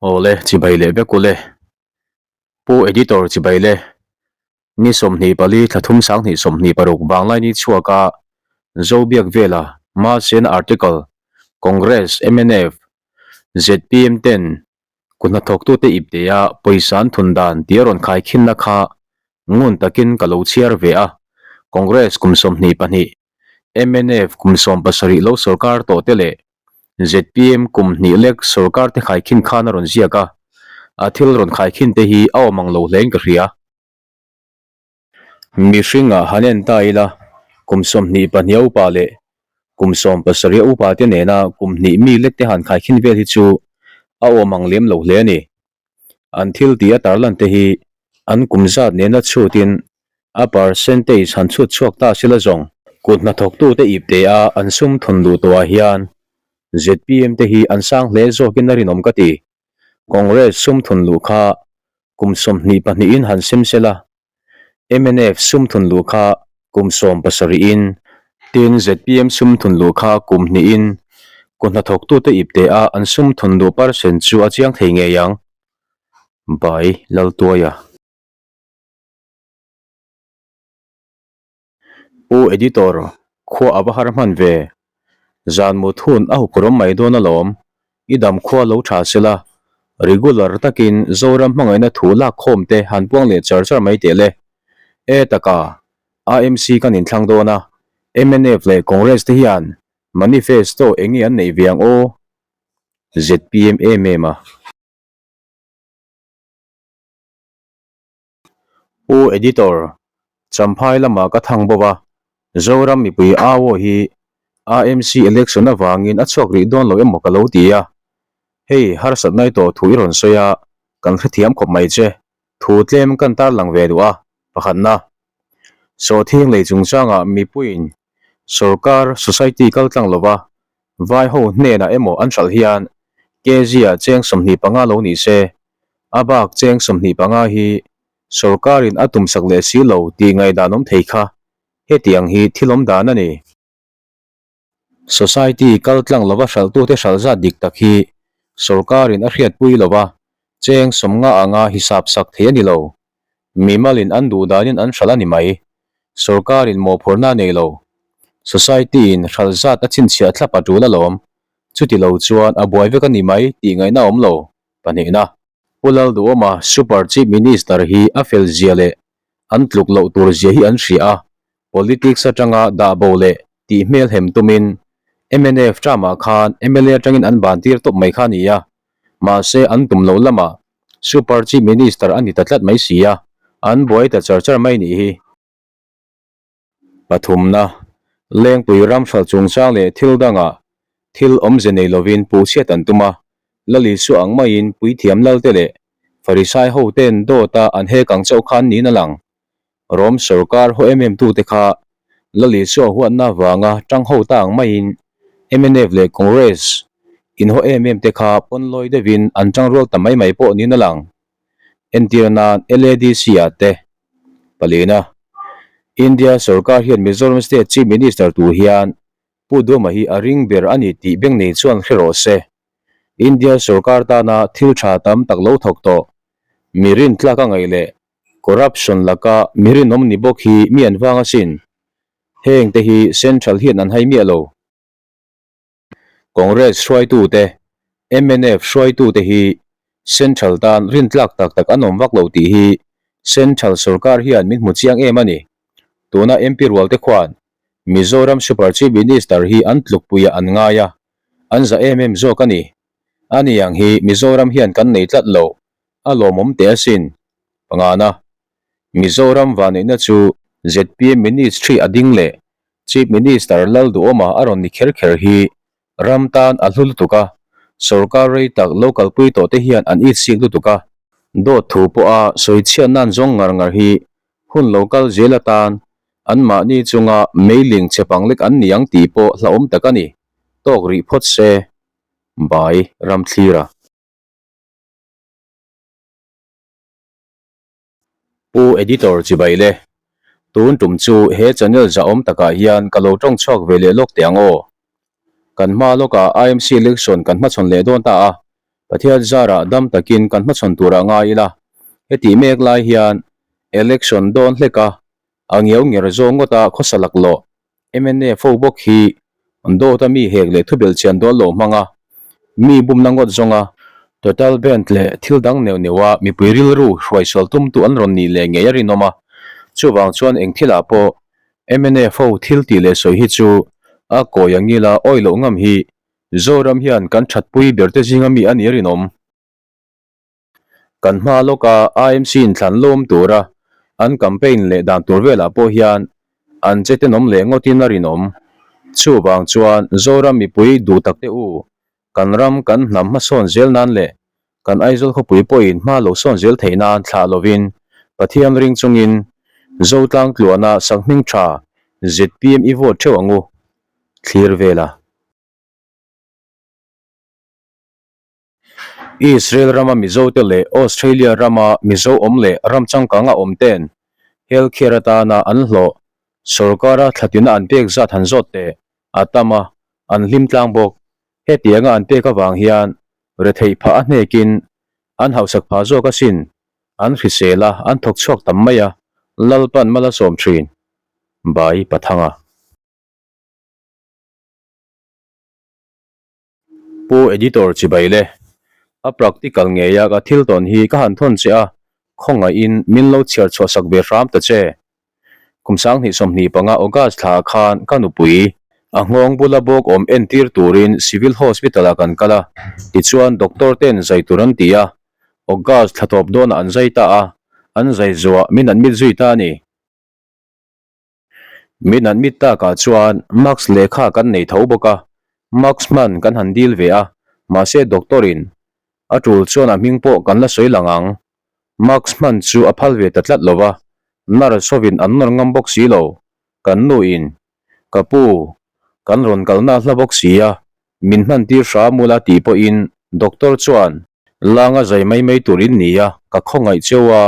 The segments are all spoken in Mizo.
Awle, chibai leh vek ule. Pu Editor chibai le. Ni 24 thla thum 20 26 Vanglaini chhuaka Zobiak vela Mahsena article Congress, mnf, zpm ten kut hnathawktute iptea pawisa an thun dan tih a rawn khaikhinna kha ngun takin ka lo chhiar ve a. Congress kum 22 mnf kum 70 lo sorkar tawh te leh zpm kum hnih lek sorkar te khaikhin khan a rawn ziak a, a thil rawn khaikhin te hi a awm ang lo hlein ka hria. Mihringah han en ta ila, kum 22 a upa leh kum 70 a upa te nena kum hnih mi lek te han khaikhin vel hi chu a awm ang lem lo hle a ni. An thil tih a tarlan te hi an kum zat nena chhutin a percentage han chhut chhuak ta sila zawng. Kut hnathawktute ipte a an sum thun duh tawhah hian zpm te hi an sang hle zawkin a rinawm ka ti. Congress sum thun luh kha kum 22 in han sem sela, mnf sum thun luh kha kum 70 in, tin zpm sum thun luh kha kum hnih in, kut hnathawktute ipte a an sum thun luh percent chu a chiang thei ngei ang. By Laltuaia. Pu Editor, khua a va har hman ve. Zan mut hun a huphurhawm mai dawn alawm. I dam khua lo tha sela, regular takin Zoram hmangaihna thu lak khawm te han puang leh char char mai teh le. E taka, AMC kan inthlang dawn a, mnf leh Congress te hian manifesto eng nge an neih ve ang aw? Zpm em em a. Pu Editor, Champhai lamah ka thang bawk a, Zoram mipui au aw hi AMC election avangin a chhuak rih dawn lo emaw ka lo ti a. Hei harsatna i tawh thu i rawn sawi a, kan hrethiam khawp mai che. Thu tlem kan tarlang ve duh a, pakhatna. Sawhthing lei chungchangah mipuiin sorkar society kal tlang lova Vai ho hnenah emaw an hralh hian kg ah cheng 25 lo ni se, a bak cheng 25 hi sorkarin a tumsak leh si lo tih ngaihdan awm thei kha hetiang hi thil awm dan a ni. Society kal tlang lova hralhtute hralh zat dik tak hi sorkarin a hriatpui lova cheng 50 anga hisap sak thei a ni lo. Mimalin an duh danin an hralh a ni mai. Sorkarin mawhphurhna a nei lo. Society-in hralh zat a chhinchhiah thlap a tul alawm. Chuti lo chuan a buai vek a ni mai tih ngaihna a awm lo. Pahnihna. Pu Lalduhawma Super Chief Minister hi a fel zia leh an tluk loh tur zia hi an hria a, politics atanga dah bo leh tih hmel hem tumin mnf term-ah khan mla atangin an ban tir tawp mai kha a ni a, mahse an tum loh lamah Super Chief Minister a ni ta tlat mai si a, an buai ta char char mai nih hi. Pathumna, Lengpui ram hralh chungchang leh thil dangah thil awmze nei lovin puhchhiat an tum a, Lalisua ang maiin puithiam lalte leh Farisai hoten dawta an hek ang chauh khan niin a lang. Rom sorkar haw em em tute kha Lalisua huatna avanga tang ho ta ang maiin mnf leh Congress in haw em em te kha pawnlawi deuhin an tang rual ta mai mai pawh niin a lang. Entir nan LADC ah te palina India sorkar hian Mizoram State Chief Minister tur hian Pu Duhama hi a ring ber a ni tih beng nei chuan hre rawh se. India sorkar tana thil tha tam tak lo thawk tawh mi rintlak a ngaih leh Corruption laka mi rinawm ni bawk hi mi an vang asin. Heng te hi Central hian an hai miah lo. Congress hruaitute, mnf hruaitute hi Central tan rintlak tak tak an awm vak lo tih hi Central sorkar hian min hmu chiang em a ni. Tuna MP rualte khuan Mizoram Super Chief Minister hi an tlukpuiah an ngai a, an za em em zawk a ni. Ani ang hi Mizoram hian kan nei tlat lo. A lawmawm teh asin. Pangana, Mizoram vanneihna chu zpm Ministry a ding leh Chief Minister Lalduhawma a rawn ni kher kher hi ram tan a hlu lutuk a, sorkar rei tak lo kalpui tawh te hian an itsik lutuk a, dawt thu pawha sawichhiat nan zawng ngar ngar hi hun lo kal zel atan anmahni chunga meiling che pang lek an ni ang tih pawh hlauhawm tak a ni. Tawk rih phawt se. Bai Ramthlira. Pu Editor chibai le. Tun tum chu he channel zahawm takah hian ka lo tawng chhuak ve leh lawk teh ang aw. Kan hma lawkah IMC election kan hmachhawn leh dawn ta a. Pathian zarah dam takin kan hmachhawn turah ngai ila. Hetih mek lai hian election dawn hlek a, a ngiau nger zawng ngawta khawsa laklawh mnf ho bawk hi dawta mi hek leh thubelh chian dawn lo hmang a, mi bumna ngawt zawnga total band leh thil dang neuh neuha mipui rilru hruaisual tumtu an rawn nih leh ngei a rinawm a. Chuvang chuan eng thilah pawh mnf ho thil tih leh sawi hi chu a kawi ang ila awi loh ngam hi Zoram hian kan thatpui berte zinga mi a ni a rinawm. Kan hma lawka IMC inthlan lawm tura an campaign leh dan tur velah pawh hian an che tenawm leh ngawtin a rinawm. Chuvang chuan Zoram mipui duh tak te u, kan ram kan hnam hmasawn zel nan leh kan Aizawl khawpui pawhin hma lo sawn zel theih nan thlah lovin Pathian ring chungin Zotlang tluana sakhming tha zpm i vote theuh ang u. Thlir vela. Israel rama Mizote leh Australia rama Mizo awm leh ram changkanga awm ten health care atana an hlawh sorkara thlatina an pek zat han zawt teh a tam a, an hlim tlang bawk. Hetianga an pek avang hian retheih phah a hnekin an hausak phah zawk asin, an hrisel a, an thawk chhuak tam mai a, Lalpan mal a sawm thin. Bai Pathanga. Pu Editor chibai le. A practical ngeia ka thil tawn hi ka han thawn che a, khawngaihin min lo chhiar chhuah sak ve hram ta che. Kum 2025 August thla ah khan ka nupui a nghawng bula bawk awm entir turin Civil Hospital ah kan kal a, tichuan doctor ten zai tur an ti a, August thla tawp dawnah an zai ta a, an zai zuah min admit zui ta a ni. Min admit takah chuan mask lehkha kan nei tho bawk a, mask hman kan han dil ve a, mahse doctor in a tul chuan a hming pawh kan la sawi lang ang. Mask hman chu a phal ve ta tlat lo va, nurse hovin an nawr ngam bawk si lo, kan nu in, Ka pu, kan rawn kalna a hla bawk si a, min hman tir hram ula tih pawhin doctor chuan Langa zai mai mai tur in ni a, ka khawngaih cheu a,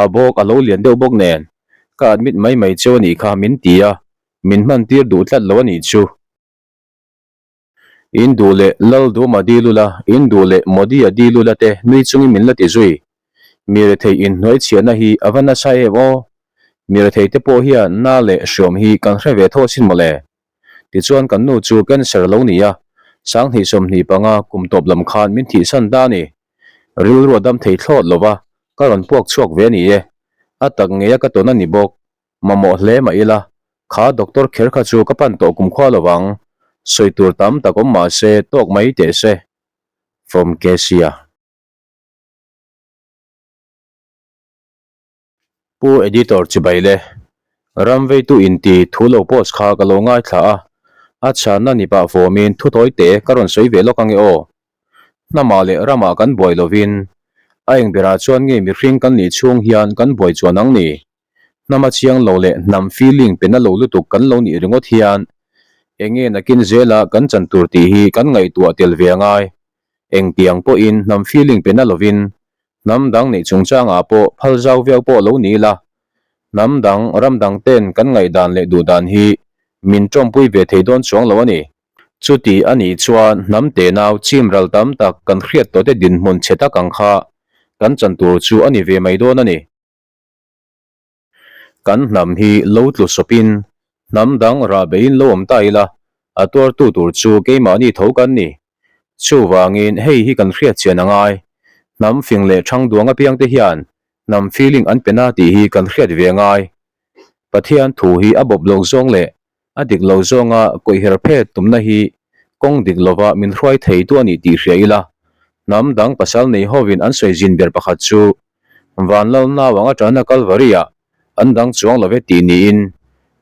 a bawk a lo lian deuh bawk nen, ka admit mai mai cheu a nih kha min ti a, min hman tir duh tlat lo a nih chu. In duh leh Lalduma dil ula, in duh leh Modi-a dil ula te nui chungin min la ti zui. Mi rethei inhnuai chhiahna hi a va nasa em aw? Mi rethei te pawh hian na leh hriawm hi kan hre ve tho asin mawle. Tichuan kan nu chu cancer lo ni a, 2025 kum tawp lam khan min thihsan ta a ni. Rilru a dam thei thlawt lo va, ka rawn puak chhuak ve a ni e. A tak ngeia ka tawn a ni bawk. Mamawh hle mah ila, kha doctor kher kha chu ka pan tawh kumkhua lo vang. Sawi tur tam tak awm mah se tawk mai teh se. From Kesia. Pu Editor chibai le. Ram veitu inti thu lo post kha ka lo ngaithla a, a chhanna ni pah fawmin thu tawi te ka rawn sawi ve lawk ange aw. Hnamah leh ramah kan buai lovin, a eng berah chuan nge mihring kan nih chhung hian kan buai chuan ang ni? Hnama chiang lo leh hnam feeling pe na lo lutuk kan lo nih ringawt hian enge nakin zela kan chan tur tih hi kan ngaihtuah tel ve angai. Engtiang pawhin hnam feeling pe na lovin Hnam dang neih chungchangah pawh phal zau viau pawh lo ni ila, hnam dang, ram dang ten kan ngaihdan leh duhdan hi min tawmpui ve thei dawn chuang lo a ni. Chuti a nih chuan hnam tenau chim ral tam tak kan hriat tawhte dinhmun chhe tak ang kha kan chan tur chu a ni ve mai dawn a ni. Kan hnam hi lo tlu sawpin hnam dang rah beiin lo awm ta ila, a tuartu tur chu keimahni tho kan ni. Chuvangin hei hi kan hriat chian a ngai. Hnam fing leh thang duang apiangte hian hnam feeling an pe na tih hi kan hriat ve a ngai. Pathian thu hi a bawp lo zawng leh A dik lo zawnga kawihher phet tumna hi kawng dik lova min hruai thei tu a nih tih hria ila, hnam dang pasal nei hovin an sawi zin ber pakhat chu Vanlal nau anga tana Kalvari-ah an dang chuang lo ve tih niin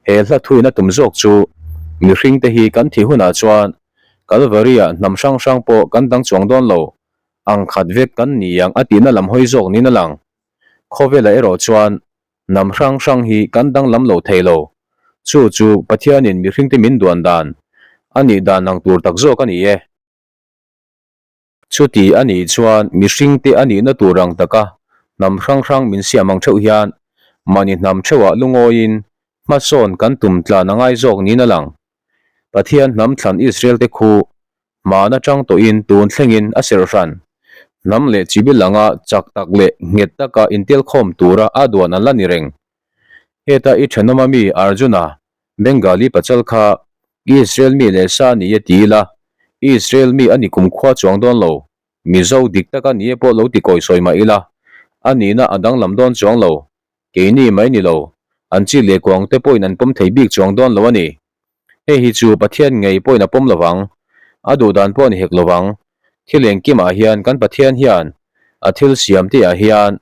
he hla thuin a tum zawk chu mihringte hi kan thih hunah chuan Kalvari-ah hnam hrang hrang pawh kan dang chuang dawn lo ang khat vek kan ni ang a tihna lam hawi zawk niin a lang. Khawvelah erawh chuan Hnam hrang hrang hi kan danglam lo thei lo. Chu chu Pathianin mihringte min duan dan a nih dan ang tur tak zawk a ni e. Chuti a nih chuan mihringte a nihna tur ang taka hnam hrang hrang min siam ang theuh hian mahni hnam theuhah lungawiin hmasawn kan tum tlan a ngai zawk niin a lang. Pathian hnam thlan Israel te khu Hman atang tawhin tun thlengin a serh hran. Hnam leh chibil anga chak tak leh nghet taka intelkhawm tura a duan an la ni reng. Heta i thenawma mi Arjuna, Bengali pachal kha Israel mi leh sa ni e ti ila, Israel mi a ni kumkhua chuang dawn lo, Mizo dik taka ni e pawh lo ti kawi sawi mah ila, a nihna a danglam dawn chuang lo. Keini mai ni lo, an chi leh kuang te pawhin an pawm thei bik chuang dawn lo a ni. Hei hi chu Pathian ngei pawhin a pawm lovang, a duh dan pawh a ni hek lovang. Thil engkimah hian kan Pathian hian a thil siam te ah hian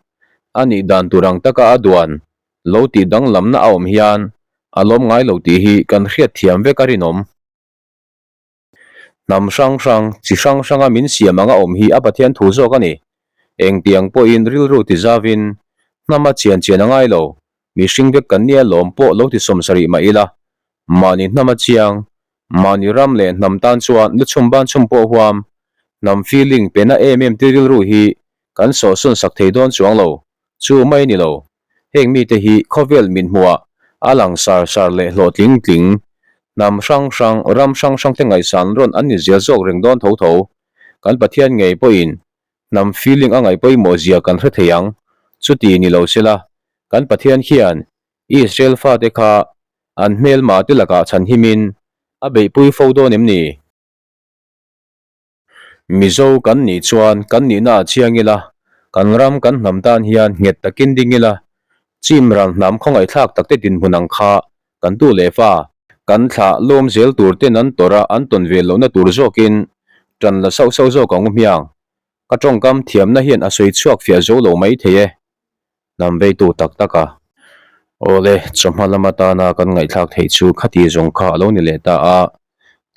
a nih dan tur ang taka a duan lo tih danglamna a awm hian a lawm ngai lo tih hi kan hriat thiam vek a rinawm. Hnam hrang hrang, chi hrang hranga min siam anga awm hi a Pathian thu zawk a ni. Engtiang pawhin rilru ti zavin hnama chian chian a ngai lo, mihring vek kan nia lawm pawh lo ti sawmsarih mah ila, mahni hnama chiang, mahni ram leh hnam tan chuan lu chhum ban chhum pawh huam, hnam feeling pe na em em ti rilru hi kan sawhsawn sak thei dawn chuang lo, chu mai ni lo. Heng mite hi khawvel min hmuhah a lang sar sar leh hlawhtling tling, hnam hrang hrang, ram hrang hrang te ngaihsan rawn an ni zel zawk reng dawn tho tho. Kan Pathian ngei pawhin hnam feeling a ngaih pawimawh zia kan hre thei ang. Chuti ni lo sela, kan Pathian khian Israel fate kha an hmelma te lakah chhanhimin a beihpui fo dawn em ni? Mizo kan nih chuan kan nihna a chiang ila, kan ram kan hnam tan hian nghet takin ding ila, chim ral hnam khawngaihthlak takte dinhmun ang kha kan tu leh fa, kan thlah lawm zel tur ten an tawrh a an tawn ve lohna tur zawkin tan la sauh sauh zawk ang u hmiang. Ka tawngkam thiamna hian a sawi chhuak fiah zo lo mai thei e. Hnam veitu tak tak a. Awle, chawhma lam atana kan ngaihthlak theih chu khati zawng kha a lo ni leh ta a,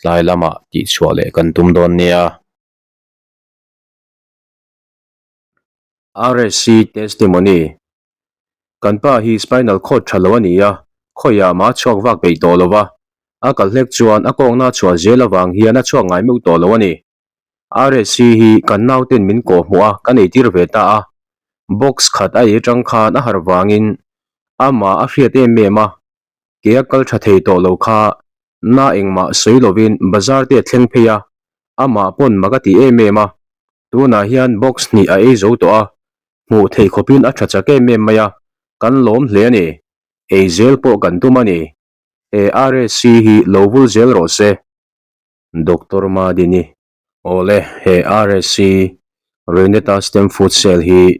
tlai lamah tihchhuah leh kan tum dawn nia. RSC Testimony Kan pa hi spinal cord tha lo a ni a, khawiah mah a chhuak vak peih tawh lo va, a kal hlek chuan a kawngna a chhuah zel avang hian a chhuak ngai meuh tawh lo a ni. RSC hi kan nauten min kawh hmuh a, kan eitir ve ta a. Box khat a ei atang khan a harh vangin amah a hriat em em a, ke a kal tha thei tawh lo kha na engmah sawi lovin bazar te a thleng phei a, amah pawn mak a ti em em a. Tunah hian box hnih a ei zo tawh a, hmuh theih khawpin a tha chak em em mai a, kan lawm hle a ni. Ei zel pawh kan tum a ni. He RSC hi lo vul zel rawh se. Doctor Madini, Awle, he RSC, Reneta Stem Food Cell hi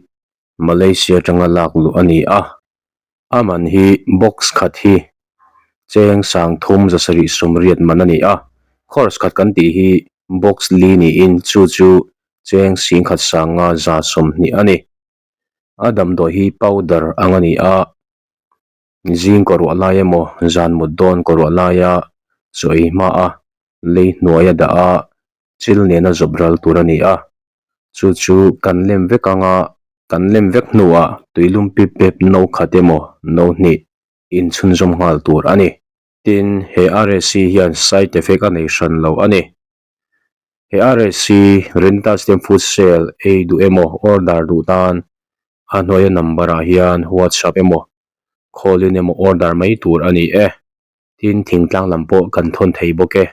Malaysia atanga lak luh a ni a, a man hi box khat hi cheng sang thum zasarih sawmriat man a ni a, course khat kan tih hi box li niin chu chu cheng singkhat sanga 120 a ni. A damdawi hi powder ang a ni a. Zing kaw ruah lai emaw zan mut dawn kaw ruah laia chaw ei hma a lei hnuai a dah a chil nena zawp ral tur a ni a, chu chu kan lem vek anga kan lem vek hnuah tuilum pip pep no khat emaw no hnih inchhunzawm nghal tur a ni. Tin, he RSC hian side effect a nei hran lo a ni. He RSC Rentas Stem Food Sale ei duh emaw order duh tan a hnuaia number ah hian WhatsApp emaw call in emaw order mai tur a ni e. Tin, thingtlang lam pawh kan thawn thei bawk e.